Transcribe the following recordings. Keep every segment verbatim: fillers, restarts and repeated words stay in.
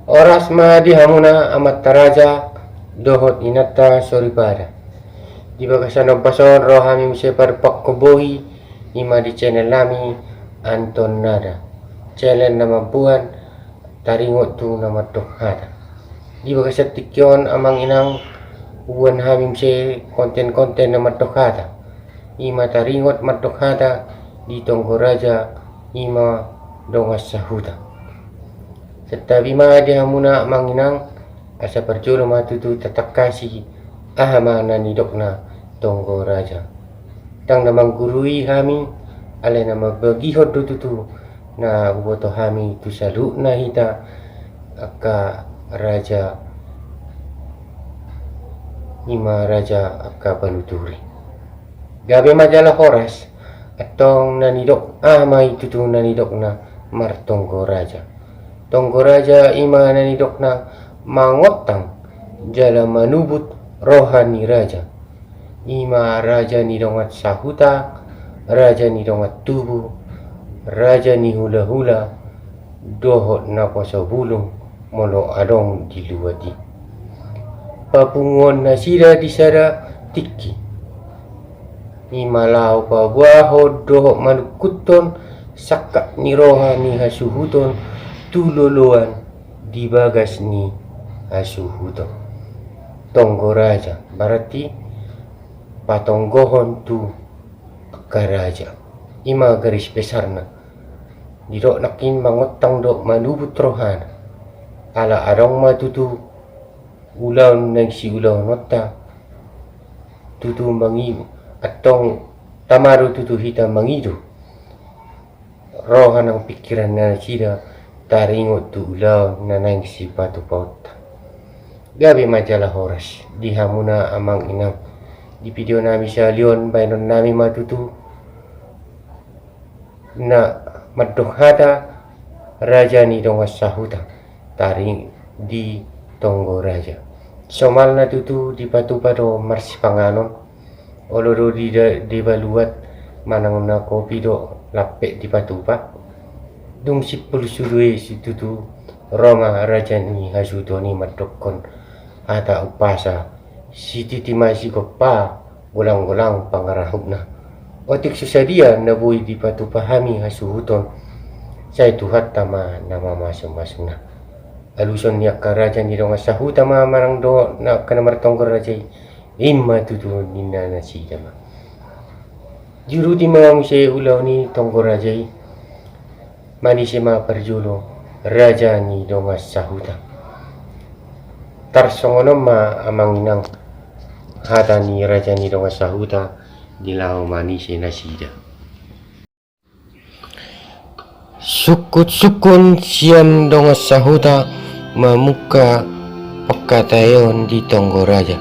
Horas ma di hamuna amanta raja dohot inanta soripada. Di bagasan ombas on ro hami muse padupakkon bohi, i ma di channel nami Anton Nada. Channel na mamboan taringot tu na mandok hata. Di bagasan tingki on amang inang, boan hami muse konten-konten na mandok hata. I ma taringot mandok hata di tonggo raja, i ma dongan sahuta. Santabi ma di hamuna amang inang, asa parjolo ma tutu tatangkasi aha ma na nidokna tonggo raja. Ndang na manggurui hami, alai na mambagihon do tutu na huboto hami tu saluhutna hita angka raja, i ma raja angka panuturi. Gabe ma jala horas. Antong na nidok, aha ma i tutu na nidokna martonggo raja. Tonggo raja i ma na nidokna mangontang jala manubut roha ni raja. I ma raja ni dongan sahuta, raja ni dongan tubu, raja ni hulahula, dohot naposo bulung molo adong di luat i. Papunguon nasida di sada tingki, i ma laho paboahon dohot manungkunhon sangkap ni roha ni hasuhuton tu loloan di bagas ni hasuhuton. Tonggo raja, berarti patonggohon tu angka raja. I ma garis besarna. Didok nangkin mangontang dohot manubut rohana. Ala adong ma tutu ulaon naeng siulaononta, tutu mangi-, antong tama do tutu hita mangido roha nang pingkiran nasida taringot tu ulaon na naeng sipatupaonta. Gabe ma jala horas di hamuna amang inang. Di video nami sahali on baenon nami ma tutu na mandok hata raja ni dongan sahuta taringot di tonggo raja. Somalna tutu dipatupa do marsipanganon, olo do di da-, deba luat manang na kopi dohot lampet dipatupa. Dung simpul sude situtu, ro ma raja ni hasuhuton i mandokkon hata umpasa: Sititi ma sigompa, golang-golang pangarahutna. Otik so sadia na boi dipatupa hami hasuhuton, sai Tuhanta ma na mamasu-masuna. Aluson ni angka raja ni dongan sahuta ma manang dohot na angka na martonggo raja i, i ma tutu ninna nasida ma. Diuruti ma muse ulaon i tonggo raja i. Manise ma parjolo raja ni dongan sahuta. Tarsongon on ma amang inang hata ni raja ni dongan sahuta di laho manise nasida. Sungkun-sungkun sian dongan sahuta mamungka pangkataion di tonggo raja.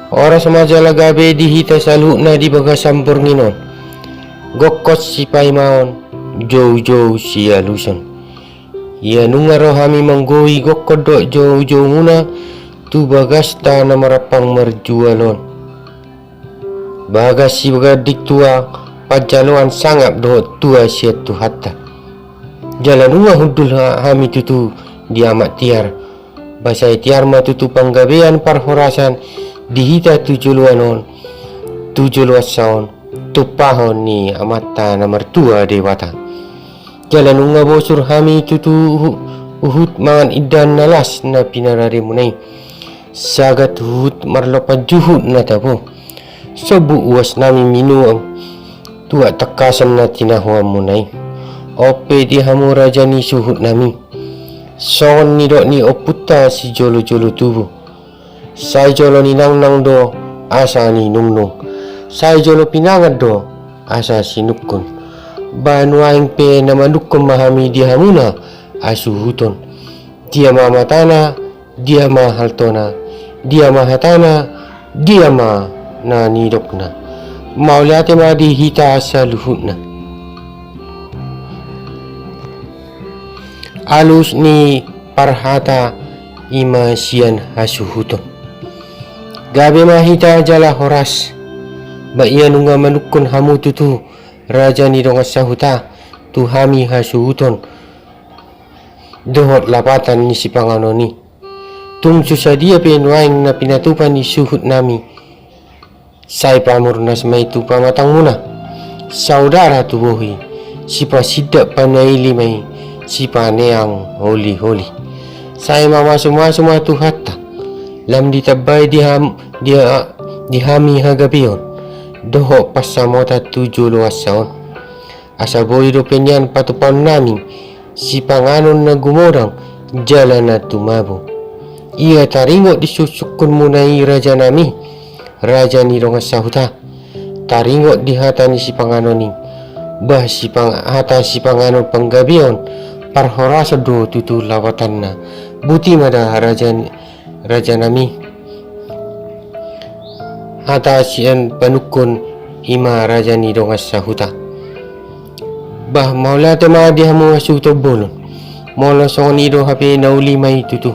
Horas ma jala gabe di hita saluhutna di bagasan borngin on. Gokkon sipaimaon, joujou sialuson. Ia nunga ro hami manggohi gokkon dohot joujoumuna tu bagasta na marampang marjual on. Bagas sibaganding tua, panjaloan sangap dohot tua sian Tuhanta. Jala nunga hundul ha-, hami tutu di amak tiar. Ba sai tiar ma tutu panggabean parhorasan di hita tu joloan on, tu joloansa on, tumpahon ni Amanta na martua Debata. Jala nunga bosur hami tutu uhu-, huhut mangan indahan na las na pinarademuna i. Sagat huhut marlompan juhut na tabo. Sombu uas nami minuan tuak tangkasan na tinahuanmuna i. On pe di hamu raja ni suhut nami. Songon nidok ni ompunta sijolojolo tubu. Sai jolo ninangnang do asa ninungnung. Sai jolo pinangan do asa sinungkun. Ba nuaeng pe na manungkun ma hami di hamuna hasuhuton. Dia ma matana, dia ma haltona, dia ma hatana, dia ma na nidokna. Mauliate ma di hita saluhutna. Alus ni parhata i ma sian hasuhuton. Gabe ma hita jala horas. Ba ia nunga manungkun hamu tutu, raja ni dongan sahuta, tu hami hasuhuton. dohot lapatan ni sipanganon i. Tung so sadia pe nuaeng na pinatupa ni suhut nami, sai pamurnas ma i tu pamatangmuna. Saudara tu bohi, sipasindak panaili ma i, sipaneang holiholi. Sai mamasumasu ma Tuhanta, lam ditambai di ham-, di ha-, di hami hagabeon dohot pansamotan tu joloansa on. Asa boi dope nian patupaonnami sipanganon na gumodang jala na tumabo. Ia taringot di suksukkunmuna i, rajanami, raja ni dongan sahuta. Taringot di hata ni sipanganon i. Bah sipang-, hata sipanganon panggabeon, parhorasan do tutu lapatanna. Boti ma da, raja ni, rajanami. Hata sian panungkun i ma, raja ni dongan sahuta. Bah, mauliate ma di hamu hasuhuton bolon. Molo songon i do hape, na uli ma i tutu.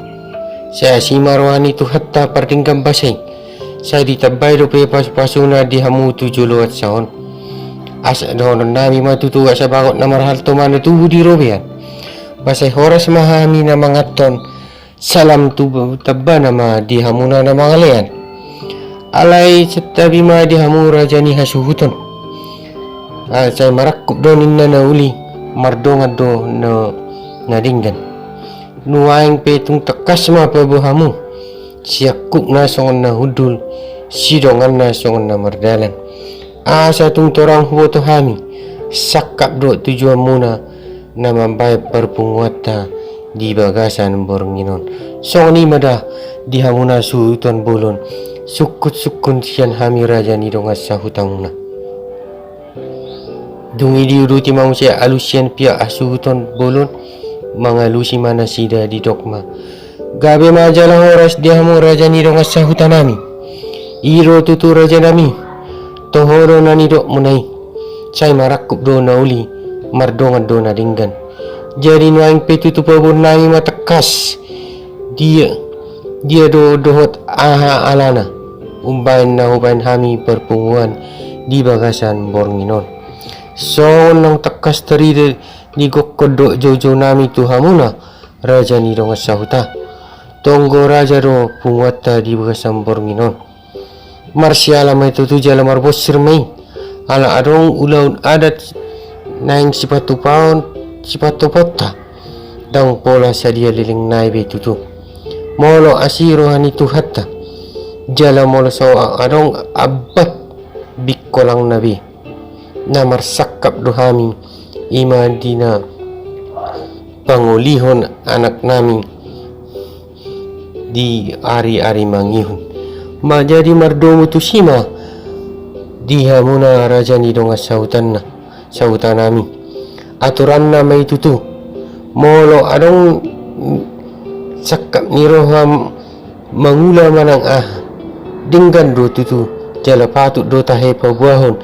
Sai asi ma roha ni Tuhanta pardenggan basa i. Sai ditambai dope pasupasuna di hamu tu joloansa on. Asa dohononnami ma tutu, asa bagot na marhalto ma na tubu di robean. Bah sai horas ma hami na manganhon, salam tu tambana ma di hamuna na mangalean. Alai santabi ma di hamu raja ni hasuhuton. Ah, sai marangkup do ninna na uli, mardongan do na, na denggan. Nuaeng pe tung tangkas ma paboa hamu. Siangkupna songon na hundul, sidonganna songon na mardalan. Asa tung torang huboto hami, sangkap do tujuanmuna na mambahen parpunguanta di bagasan borngin on. Songon i ma da di hamuna suhuton bolon, sungkunsungkun sian hami raja ni dongan sahutamuna. Dung i diuduti ma muse alus sian pihak hasuhuton bolon, mangalusi ma nasida, didok ma: Gabe ma jala horas di hamu raja ni dongan sahutanami. I do tutu rajanami, toho do na nidokmuna i. Sai marangkup do na uli, mardongan do na denggan. Jadi nuaeng pe tutu paboaonnami ma tangkas dia, dia do dohot aha alana umbahen na hubahen hami parpunguan di bagasan borngin on. Songon naung tangkas tarida di gokhon dohot joujounami tu hamuna raja ni dongan sahuta. Tonggo raja do punguanta di bagasan borngin on. Marsiala ma i tutu jala marbonsir ma i. Ala adong ulaon adat naeng sipatupaon, sipatupaonta, ndang pola sadia leleng nai be tutu. Molo asi roha ni Tuhanta, jala molo so adong ambat bingkolangna be, na marsangkap do hami, i ma di na pangolihon anaknami di ari-ari mangihut. Manjadi mardomu tusi ma di hamuna raja ni dongan sahutanna, sahutanami. Aturanna ma i tutu. Molo adong sangkap ni roha mangula manang aha, denggan do tutu, jala patut do tahe paboahon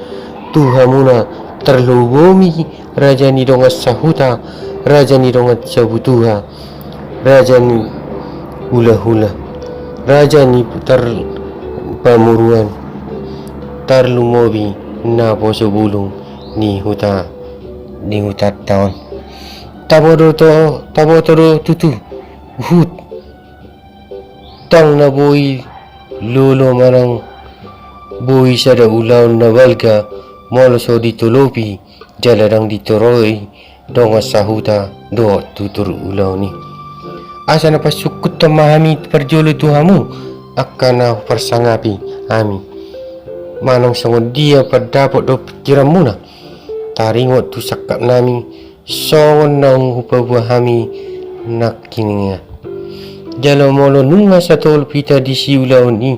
tu hamuna, tarlumobi raja ni dongan sahuta, raja ni dongan sabutuha, raja ni hulahula, raja ni tar-, pamoruan, tarlumobi naposo bulung ni huta, ni hutanta on. Taboto do, taboto do tutu, huhut, ndang na boi lolo manang boi sada ulaon na balga, molo so ditolopi jala ndang ditoroi dongan sahuta dohot tutur ulaon i. Asa na pansungkunhon ma hami parjolo tu hamu, angka na huparsangapi hami. Manang songon dia pandapot dohot pingkiranmuna, taringot tu sangkapnami, songon naung hupaboa hami nangkiningan. Jala molo nunga satolop hita di siulaon i,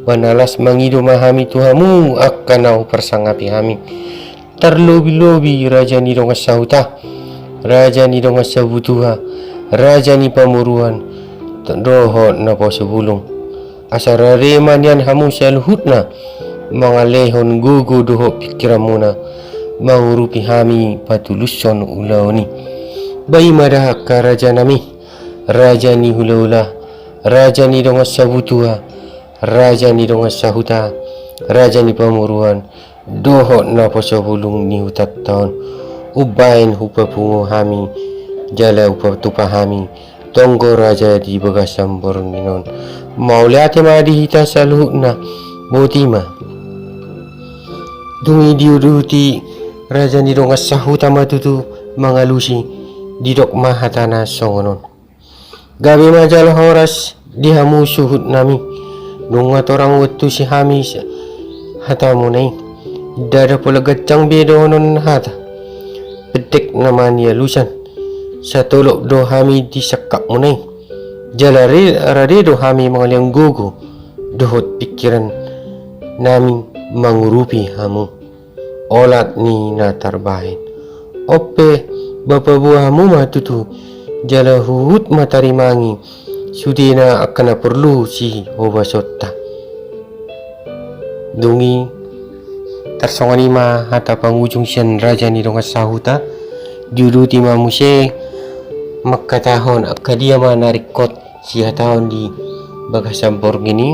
ba na las mangido ma hami tu hamu, angka na huparsangapi hami. Tarlobi-lobi raja ni dongan sahuta, raja ni dongan sabutuha, raja ni pamoruan, dohot naposo bulung. Asa rade ma nian hamu saluhutna mangalehon gogo dohot pingkiranmuna mangurupi hami patulushon ulaon i. Ba i ma da angka rajanami, raja ni hulahula, raja ni dongan sabutuha, raja ni dongan sahuta, raja ni pamoruan, dohot naposo bulung ni hutanta on. Umbahen hupapungu hami jala hupatupa hami tonggo raja di bagasan borngin on. Mauliate ma di hita saluhutna. Boti ma. Dung i diuduti raja ni dongan sahuta ma tutu mangalusi, didok ma hatana songon on: Gabe ma jala horas di hamu suhutnami. Nunga torang uantusi hami sa-, hatamuna i. Ndada pola ganjang be dohonon hata. Pendek nama nialusan. Satolop do hami di sangkapmuna i. Jala re-, rade do hami mangalean gogo dohot pingkiran nami mangurupi hamu. Olat ni na tarbahen. On pe, ba paboa hamu ma tutu, jala huhut ma tarimangi sudena angka na porlu sihobasonta. Dung i, tarsongon i ma hata pangujung sian raja ni dongan sahuta. Diuduti ma muse mangkatahon angka dia ma na ringkot sihataon di bagasan borngin i.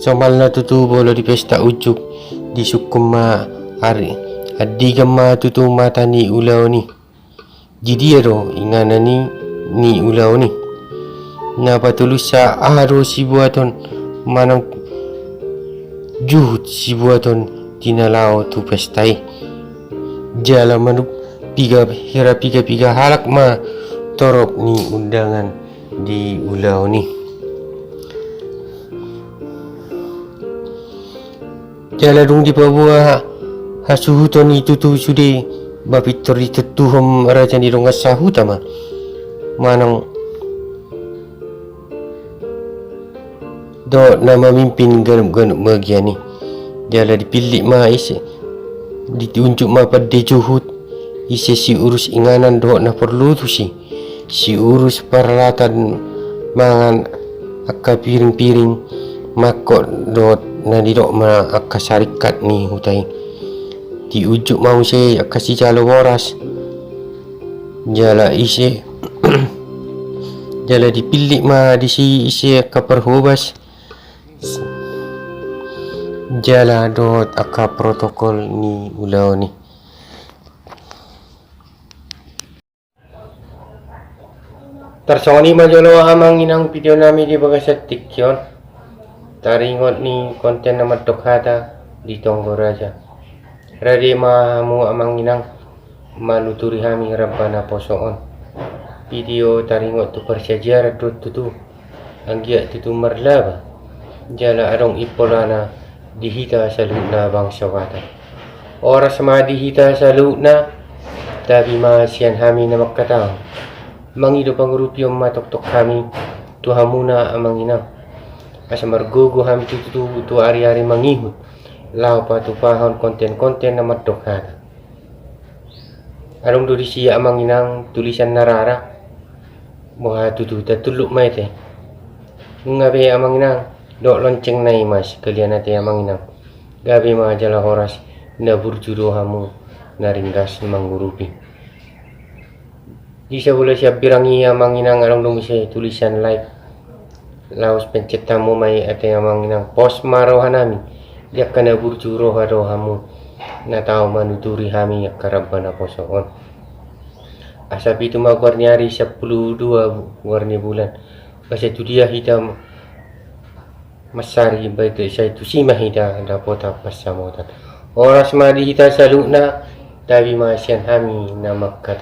Somalna tutu molo di pesta unjuk, disungkun ma ari, andigan ma tutu mata ni ulaon i. Di dia do inganan ni, ni ulaon i? Na patolusa, aha do sibuaton manang juhut sibuaton di na laho tu pesta i? Jala manuk piga, hira piga-piga halak ma torop ni undangan di ulaon i. Jala dung dipaboa hasuhuton i tutu sude, ba pintor ditontuhon raja ni dongan sahuta ma manang dohot na mamimpin ganup-ganup bagian i. Jala dipillit ma ise, diunjuk ma pande juhut, ise siurus inganan dohot na porlu tusi, siurus paralatan mangan, angka piring-piring, mangkok dohot na nidok ma angka saringkat ni huta i. Diunjuk ma muse angka sijalo boras. Jala ise, jala dipillit ma disi ise angka parhobas, jala dohot angka protokol ni ulaon i. Tarsongon i ma jolo amang inang video nami di bagasan tingki on. Taringot ni konten na mandok hata di tonggo raja. Rade ma hamu amang inang manuturi hami ramba naposo on. Video taringot tu parsiajaran do tutu, anggiat tutu marlaba, jala adong impolana di hita saluhutna bangso Batak. Horas ma di hita saluhutna, tabi ma sian hami na mangkatahon. Mangido pangurupion ma tongtong hami tu hamuna amang inang, asa margogo hami tutu tu ari-ari mangihut laho patupahon konten-konten na mandok hata. Adong do disi amang inang tulisan na rara. Boha tutu, tatuluk ma i te. Nunga be amang inang, dohot lonceng na i ma sekalian ate amang inang. Gabe ma jala horas, na burju do hamu na ringgas mangurupi. Di sabola siambirang i amang inang adong do muse tulisan like. Laos pencet hamu ma i ate amang inang, pos ma roha nami. Di angka na burju roha do hamu na tau manuturi hami angka ramba naposo on. Asa pitu ma goar ni ari, sampulu dua goar ni bulan. Asa tu dia hita mansari, baen sai tusi ma hita dapotan pansamotan. Horas ma di hita saluhutna, tabi ma sian hami na mangkata.